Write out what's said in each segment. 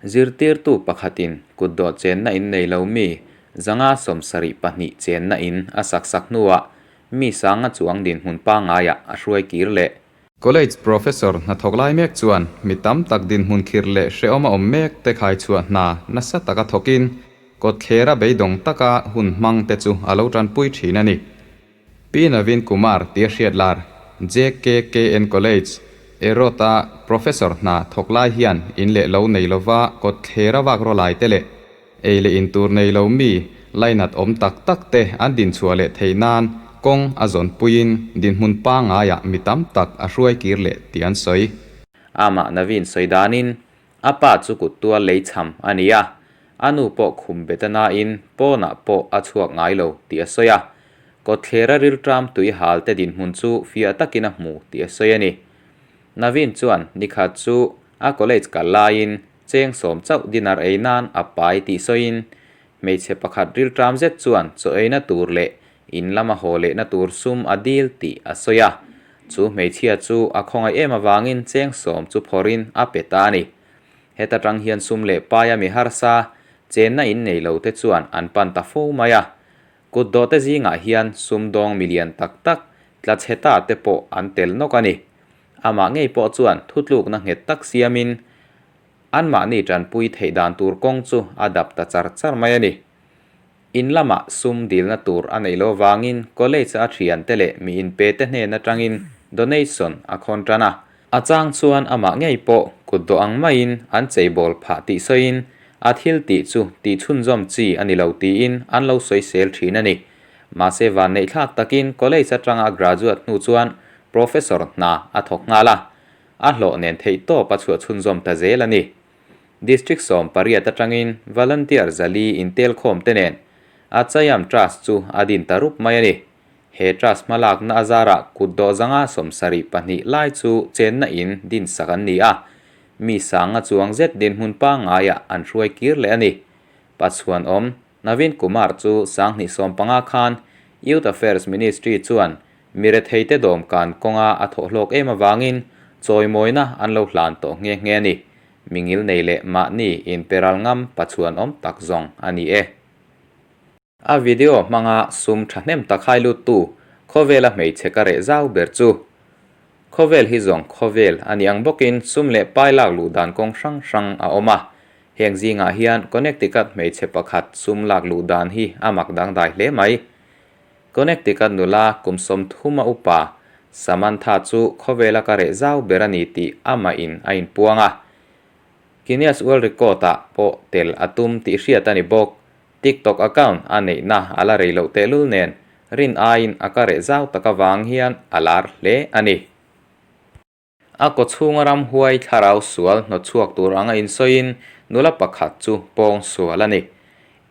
Zirtirtu pakhatin kutdawh chenna in nei lo mi 572 chenna in a sak sak hnuah mi sanga chuang dinhmun pangaiah a hruai kir leh. College professor hnathawk lai mek chuan mi tam tak dinhmun khirh leh hrehawm a awm mek te khaichhuah hna nasa taka thawkin kawtthlera beidawng taka hun hmang te chu a lo tanpui thin a ni. Pi Naveen Kumar tia hriat lar JKKN College, Erode-a professor hna thawk lai hian in leh lo nei lova kawtthlera vak rawlai te leh ei leh in tur nei lo mi lainat awm tak tak te an dinchhuah leh theih nan kawng a zawn puiin dinhmun pangaiah mi tam tak a hruai kir leh tih an sawi. Amah Naveen sawi danin a pa chu kut tual lei cham a ni a, a nu pawh khum bet a nain pawnah pawh a chhuak ngai lo tih a sawi a. Kawtthlera rilṭam tui hal te dinhmun chu fiah takin a hmu tih a sawi a ni. Naveen chuan nikhat chu a college kal laiin cheng sawm chauh dinner ei nan a pai tih sawiin hmeichhe pakhat rilṭam zet chuan chaw eina tur leh in lama haw lehna tur sum a dil tih a sawi a. Chu hmeichhia chu a khawngaih em avangin cheng sawm chu phawrhin a pe ta a ni. Heta tang hian sum leh paia mi harsa chenna in nei lo te chuan an pan ta fo mai a. Kut dawhte zingah hian sumdawng milian tak tak tla chhe ta te pawh an tel nawk a ni. Amah ngei pawh chuan thutlukna nghet tak siamin anmahni tanpui theih dan tur kawng chu a dap ta char char mai a ni. In lamah sum dilna tur a neih loh avangin college a thiante leh mi inpe te hnen atangin donation a khawn tan a. A chang chuan amah ngei pawh kut dawh ang maiin an cheibawl phah tih sawiin a thil tih chu tih chhunzawm chi a ni lo tiin an lo sawisel thin a ni. Mahse vanneih thlak takin college atanga graduate hnu chuan professor hna a thawk nghal a, a hlawh nen theih tawp a chhuah chhunzawm ta zel a ni. District 18 atangin volunteer 400 intelkhawm te nen Achayam Trust chu a din ta rup mai a ni. He trust hmalakna a zarah kut dawh 72 lai chu chenna in din sak an ni a, mi sanga chuang zet dinhmun pangaiah an hruai kir leh a ni. Pachuan awm Naveen Kumar chu 2015 khan Youth Affairs Ministry chuan mi retheite dawmkan kawnga a thawhhlawk em avangin chawimawina an lo hlan tawh nghe nghe a ni. Mingil nei leh mahni inperal ngam pachuan awm tak zawng a ni e. A video hmanga sum thahnem tak hai luttu khawvela hmeichhe ka reh zau ber chu. Khawvel hi zawng khawvel a ni ang bawkin sum leh pai lak luh dan kawng hrang hrang a awm a. Heng zingah hian Connecticut hmeichhe pakhat sum lak luh dan hi a mak dangdai hle mai. Connecticut nula kum 30 a upa Samantha chu khawvela ka reh zau ber a ni tih amah in a inpuang a. Guinness World Record ah pawh tel a tum tih hriat a ni bawk. TikTok account a neihna a la rei loh tehlul nen rin aiin a ka reh zau tak avang hian a lar hle a ni. A kawchhunga ramhuai thlarau sual hnawtchhuak tur anga insawiin nula pakhat chu pawng sual a ni.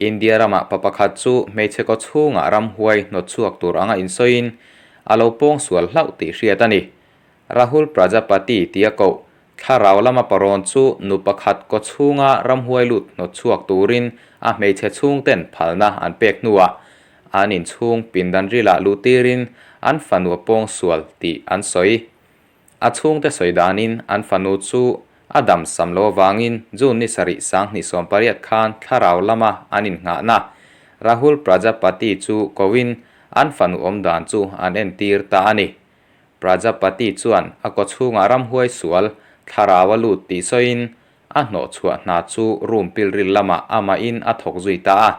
India ramah pa pakhat chu hmeichhe kawchhunga ramhuai hnawtchhuak tur anga insawiin a lo pawng sual hlauh tih hriat a ni. Rahul Prajapati tia koh Thlarau lama parawn chu nu pakhat kawchhunga ramhuai lut hnawtchhuak turin a hmeichhe chhungten phalna an pek hnuah an inchhung pindan rilah luh tirin an fanu a pawng sual tih an sawi. A chhungte sawi danin an fanu chu a dam sam lo avangin June ni 7 2018 khan thlarau lama an innghahna Rahul Prajapati chu koin an fanu awm dan chu an entir ta a ni. Prajapati chuan a kawchhungah ramhuai sual thlarau a lut tih sawiin a hnawhchhuah hna chu room pilril lamah amahin a thawk zui ta a.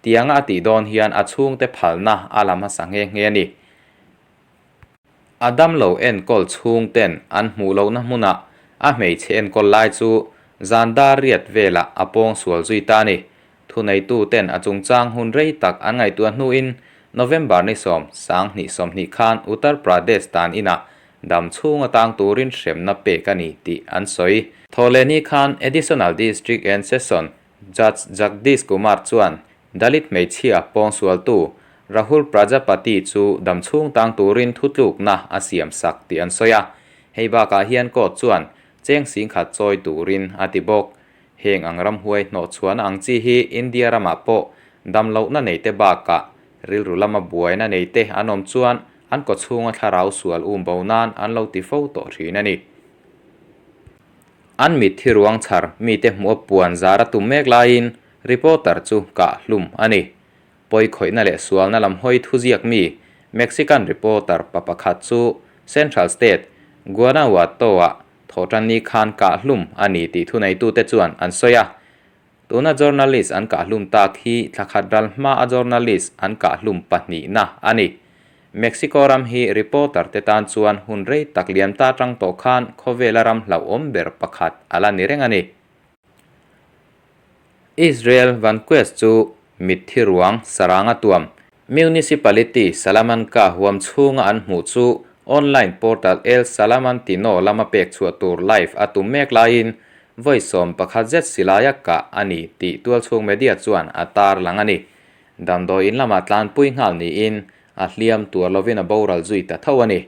Tianga a tih dawn hian a chhungte phalna a la hmasa nghe nghe a ni. A damlo enkawl chhungten an hmuh lohna hmunah a hmeichhe enkawl lai chu zan dar riat velah a pawng sual zui ta a ni. Thuneituten a chungchang hun rei tak an ngaihtuah hnuin November ni 10, 2020 khan Uttar Pradesh tan inah dam chhung atang turin hremna pek a ni tih an sawi. Thawhlehni khan Additional District and Session Judge Jagdish Kumar chuan Dalit hmeichhia pawngsualtu Rahul Prajapati chu dam chhung tang turin thutlukna a siam sak tih an sawi a. Hei bakah hian court chuan cheng 10,000 chawi turin a ti bawk. Heng ang ramhuai hnawhchhuahna ang chi hi India ramah pawh damlohna neite bakah rilru lama buaina neite an awm chuan an kawchhunga thlarau sual um bo nan an lo ti fo tawh thin a ni. An mitthi ruang chhar mite hmuh a puan zar a tum mek laiin reporter chu kah hlum a ni. Pawikhawihna leh sualna lam hawi thuziak mi Mexican reporter pa pakhat chu Central State, Guanajuato-ah thawhtanni khan kah hlum a ni tih thuneitute chuan an sawi a. Tuna journalist an kah hlum tak hi thla khat ral hma a journalist an kah hlum pahnihna a ni. Mexico ram hi reporter te tan chuan hun rei tak liam ta tang tawh khan khawvela ram hlauhawm ber pakhat a la ni reng a ni. Israel Vanquest chu mitthi ruang saranga tuam Municipality Salamanca huam chhunga an hmuh chu online portal El Salamantino lama pek chhuah tur live a tum mek laiin vawi 11 zet silaia kah a ni tih tualchhung media chuan a tar lang a ni. Damdawi in lamah tlanpui nghal niin a hliam tuar lovin a boral zui ta tho a ni.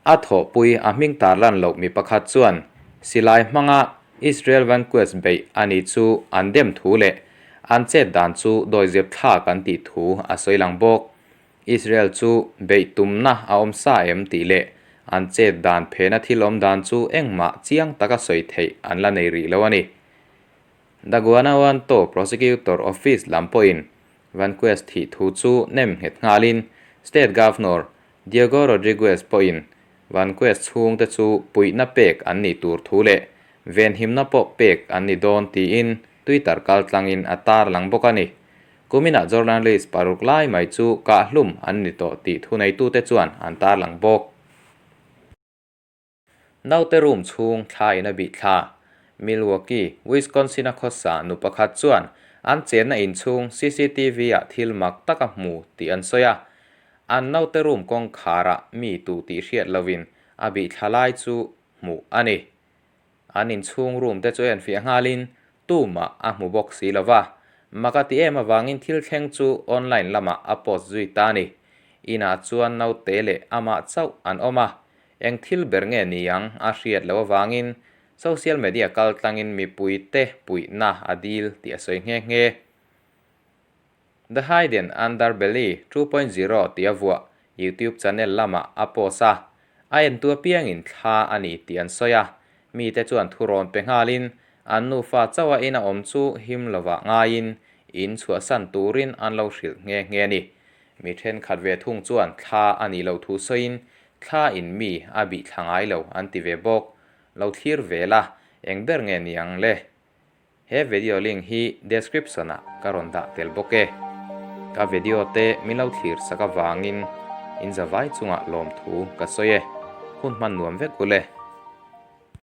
A thawhpui a hming tarlan loh mi pakhat chuan silai hmanga Israel Vanquest beih a ni chu an dem thu leh an chet dan chu dawizep thlak an tih thu a sawi lang bawk. Israel chu beih tumna a awm sa em tih leh an chet dan phena thil awm dan chu engmah chiang taka sawi theih an la nei rih lo a ni. The Guanajuato Prosecutor Office lam pawhin Vanquest thih thu chu nem nghet nghalin State Governor Diego Rodriguez pawhin Vanquest chhungte chu puihna pek an nih tur thu leh venhimna pawh pek an ni dawn tiin Twitter kaltlangin a tarlang bawk a ni. Kuminah journalist paruk lai mai chu kahhlum an ni tawh tih thuneitute chuan an tarlang bawk. Naute room chhung thla in a bih thla. Milwaukee, Wisconsin-a khawsa nu pakhat chuan an chenna inchhung CCTV-ah thil mak tak a hmu tih an sawi a. An naute room kawngkharah mi tu tih hriat lovin a bih thla lai chu hmuh a ni. An inchhung room te chu a enfiah nghalin tumah a hmu bawk si lova. Mak a ti em avangin thil thleng chu online lamah a post zui ta a ni. Inah chuan naute leh amah chauh an awm a, Eng thil ber nge ni ang a hriat loh avangin social media kal tlangin mipuite puihna a dil tih a sawi nghe nghe. The Hidden Underbelly 2.0 tih a vuah YouTube channel lamah a post a, a entu apiangin thla a ni tih an sawi a, mite chuan thurawn pe nghalin an nufa chauha ina awm chu him lovah ngaiin in chhuahsan turin an lo hrilh nghe nghe a ni. Mi thenkhat ve thung chuan thla a nih loh thu sawiin thla in mi a bih thla ngai lo an ti ve bawk. Lo thlir ve la, eng ber nge ni ang le? He video link hi description ah ka rawn dah tel bawk e. Ka video te min lo thlir sak avangin in zavai chungah lawmthu ka sawi e. Hun hman nuam vek u le.